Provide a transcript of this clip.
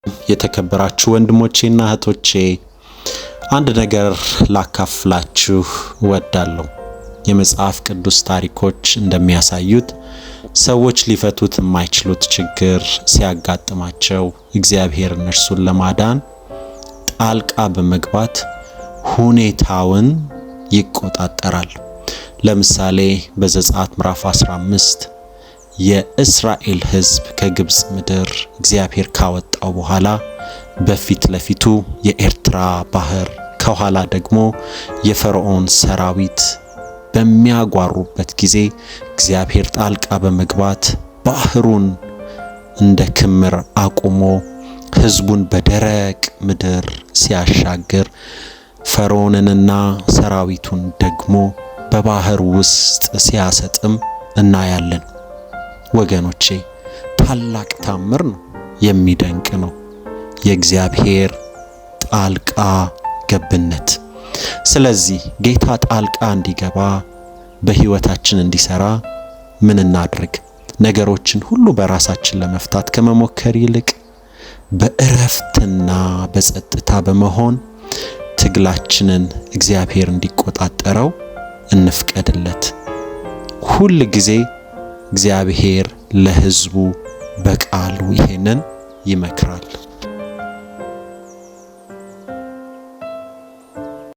የተከበራችሁ ወንድሞቼና እህቶቼ፣ አንድ ነገር ላካፍላችሁ እወዳለሁ። የመጽሐፍ ቅዱስ ታሪኮች እንደሚያሳዩት ሰዎች ሊፈቱት የማይችሉት ችግር ሲያጋጥማቸው እግዚአብሔር እነርሱን ለማዳን ጣልቃ በመግባት ሁኔታውን ይቆጣጠራል። ለምሳሌ በዘጸአት ምዕራፍ 15 የእስራኤል ሕዝብ ከግብፅ ምድር እግዚአብሔር ካወጣው በኋላ በፊት ለፊቱ የኤርትራ ባህር፣ ከኋላ ደግሞ የፈርዖን ሰራዊት በሚያጓሩበት ጊዜ እግዚአብሔር ጣልቃ በመግባት ባህሩን እንደ ክምር አቁሞ ሕዝቡን በደረቅ ምድር ሲያሻግር፣ ፈርዖንንና ሰራዊቱን ደግሞ በባህር ውስጥ ሲያሰጥም እናያለን። ወገኖቼ፣ ታላቅ ታምር ነው፣ የሚደንቅ ነው የእግዚአብሔር ጣልቃ ገብነት። ስለዚህ ጌታ ጣልቃ እንዲገባ፣ በሕይወታችን እንዲሰራ ምን እናድርግ? ነገሮችን ሁሉ በራሳችን ለመፍታት ከመሞከር ይልቅ በእረፍትና በጸጥታ በመሆን ትግላችንን እግዚአብሔር እንዲቆጣጠረው እንፍቀድለት። ሁል ጊዜ እግዚአብሔር ለሕዝቡ በቃሉ ይሄንን ይመክራል።